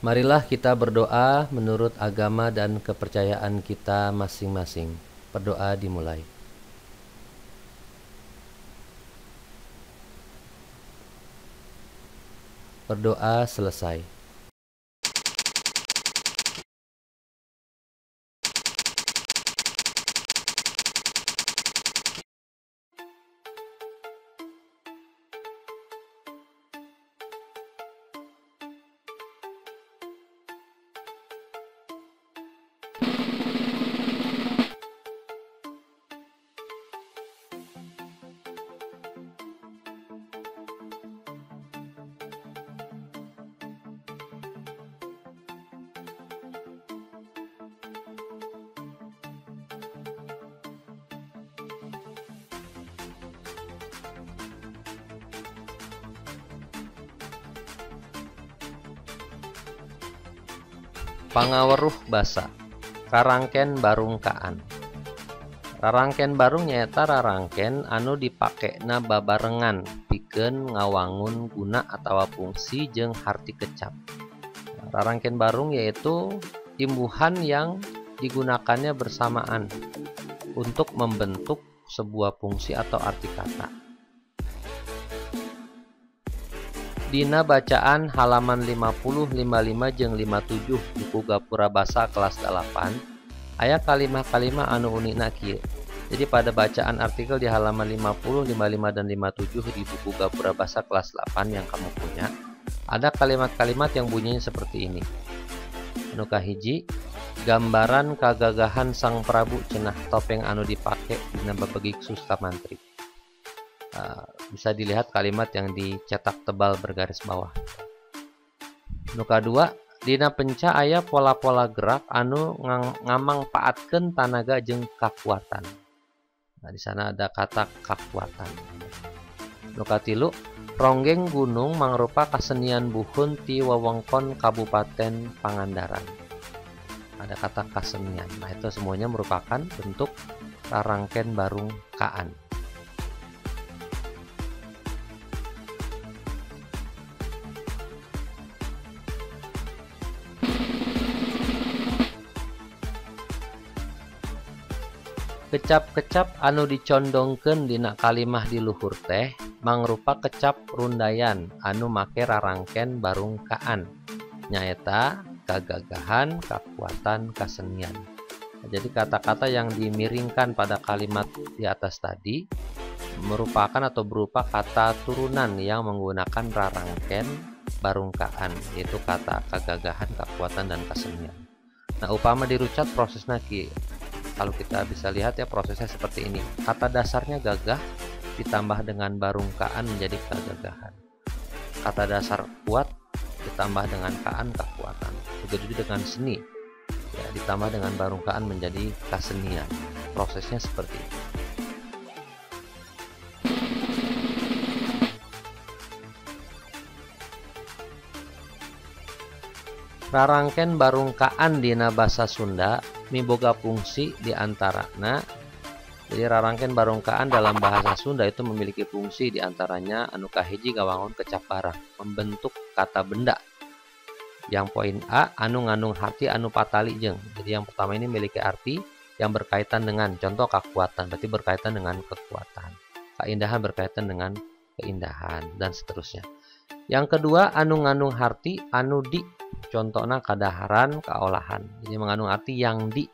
Marilah kita berdoa menurut agama dan kepercayaan kita masing-masing. Berdoa dimulai. Berdoa selesai. Pangaweruh basa rarangken barungkaan. Rarangken barung nyaeta rarangken anu dipakena babarengan pikeun ngawangun guna atawa fungsi jeung harti kecap. Rarangken barung yaitu imbuhan yang digunakannya bersamaan untuk membentuk sebuah fungsi atau arti kata. Dina bacaan halaman 50, 55 jeung 57 buku Gapura Basa kelas 8 aya kalimah-kalimah anu unikna kieu. Jadi pada bacaan artikel di halaman 50, 55 dan 57 di buku Gapura Basa kelas 8 yang kamu punya, ada kalimat-kalimat yang bunyinya seperti ini. Anu kahiji, gambaran kagagahan Sang Prabu cenah topeng anu dipake dina babegik Sukamantri. Bisa dilihat kalimat yang dicetak tebal bergaris bawah. Nu kadua, dina penca aya pola-pola gerak anu ngamangpaatkeun tanaga jeung kakuatan. Nah, di sana ada kata kakuatan. Nu katilu, ronggeng gunung mangrupa kasenian buhun ti wewengkon Kabupaten Pangandaran. Ada kata kasenian. Nah, itu semuanya merupakan bentuk rarangken barungkaan. Kecap-kecap anu dicondongkeun dina kalimah di luhur teh mangrupa kecap rundayan anu make rarangken barungkaan nyaeta kagagahan, kakuatan, kasenian. Nah, jadi kata-kata yang dimiringkan pada kalimat di atas tadi merupakan atau berupa kata turunan yang menggunakan rarangken barungkaan, yaitu kata kagagahan, kekuatan, dan kasenian. Nah, upama dirucat prosesna kieu. Kalau kita bisa lihat ya prosesnya seperti ini. Kata dasarnya gagah ditambah dengan barungkaan menjadi kegagahan. Kata dasar kuat ditambah dengan kaan kekuatan. Begitu juga dengan seni ya, ditambah dengan barungkaan menjadi kasenian. Prosesnya seperti itu. Rarangken barungkaan dina basa Sunda miboga fungsi diantarana. Jadi rarangken barungkaan dalam bahasa Sunda itu memiliki fungsi diantaranya anu kahiji ngawangun kecap barang, membentuk kata benda. Yang poin A, anu ngandung harti anu patali jeung. Jadi yang pertama ini memiliki arti yang berkaitan dengan contoh kekuatan, berarti berkaitan dengan kekuatan. Keindahan berkaitan dengan keindahan dan seterusnya. Yang kedua, anu ngandung harti anu di, contohnya kadaharan, kaolahan. Jadi mengandung arti yang di,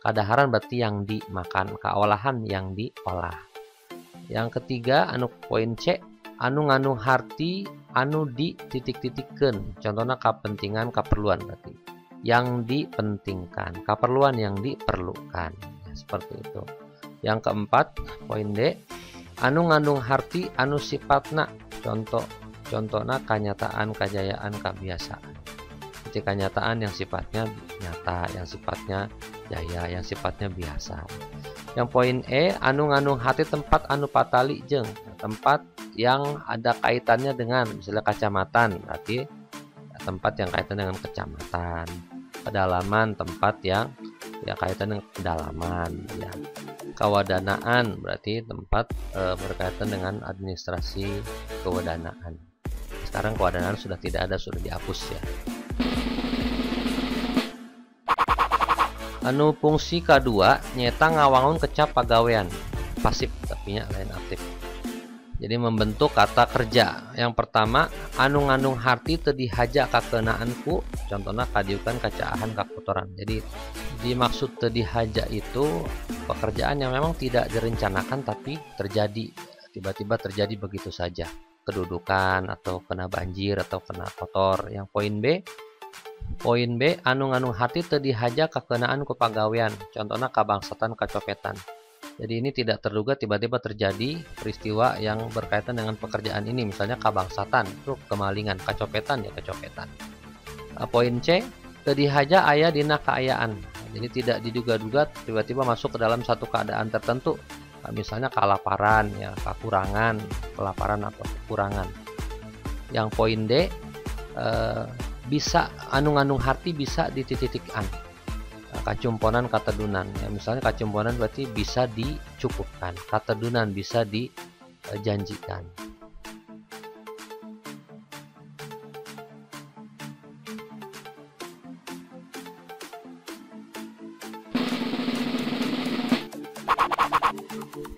kadaharan berarti yang dimakan, kaolahan yang diolah. Yang ketiga, anu poin C, anu ngandung harti anu di titik-titikkeun, contohnya kapentingan, keperluan berarti yang dipentingkan, keperluan yang diperlukan, ya, seperti itu. Yang keempat, poin D, anu ngandung harti anu sifatna, contohnya kenyataan, kejayaan, kebiasaan. Jadi kenyataan yang sifatnya nyata, yang sifatnya jaya, yang sifatnya biasa. Yang poin E, anu ngandung hati tempat anu patali jeung, tempat yang ada kaitannya dengan misalnya kecamatan, berarti tempat yang kaitan dengan kecamatan. Pedalaman, tempat yang ya kaitan dengan pedalaman ya. Kewadanaan berarti tempat berkaitan dengan administrasi kewadanaan. Sekarang kewadanaan sudah tidak ada, sudah dihapus ya. Anu fungsi kedua nyata ngawangun kecap pagawean pasif tapi nya lain aktif. Jadi membentuk kata kerja. Yang pertama anu ngandung harti teu dihaja kakeunaan ku, contohnya kadiukan, kacaahan, kakotoran. Jadi dimaksud teu dihaja itu pekerjaan yang memang tidak direncanakan tapi terjadi, tiba-tiba terjadi begitu saja. Kedudukan atau kena banjir atau kena kotor. Yang poin B anu ngandung harti teu dihaja kakeunaan ku pagawean, contohnya kabangsatan, kacopetan. Jadi ini tidak terduga tiba-tiba terjadi peristiwa yang berkaitan dengan pekerjaan ini, misalnya kabangsatan itu kemalingan, kacopetan ya kecopetan. Poin C, teu dihaja aya dina kaayaan. Jadi tidak diduga-duga tiba-tiba masuk ke dalam satu keadaan tertentu, misalnya kalaparan ya, kekurangan, kelaparan atau kekurangan. Yang poin D, bisa anu ngandung harti bisa dititikan. Kacumponan, katedunan ya, misalnya kacumponan berarti bisa dicukupkan, katedunan bisa dijanjikan.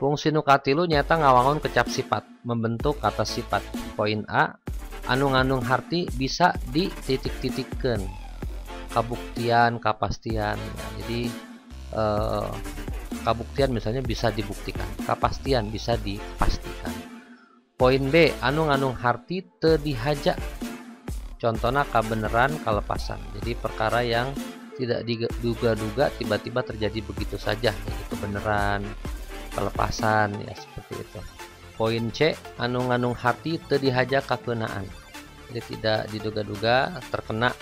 Fungsi nu katilu nyata ngawangun kecap sifat, membentuk kata sifat. Poin A, anu ngandung harti bisa dititik-titikkeun, kabuktian, kapastian. Ya, jadi kabuktian misalnya bisa dibuktikan, kapastian bisa dipastikan. Poin B, anu ngandung harti teu dihaja, contohnya kabeneran, kalepasan. Jadi perkara yang tidak diduga-duga tiba-tiba terjadi begitu saja, jadi kebenaran, kelepasan ya, seperti itu. Poin C, anu ngandung harti teu dihaja kakeunaan. Jadi tidak diduga-duga terkena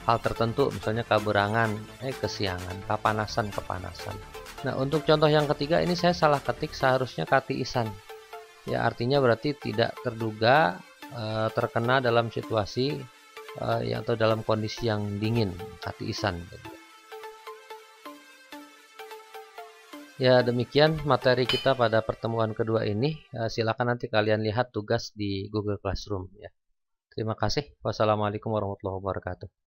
hal tertentu, misalnya kaberangan, kesiangan, kapanasan, kepanasan. Nah, untuk contoh yang ketiga ini saya salah ketik, seharusnya katiisan. Ya, artinya berarti tidak terduga terkena dalam situasi atau dalam kondisi yang dingin, katiisan. Ya, demikian materi kita pada pertemuan kedua ini. Silakan nanti kalian lihat tugas di Google Classroom ya. Terima kasih. Wassalamualaikum warahmatullahi wabarakatuh.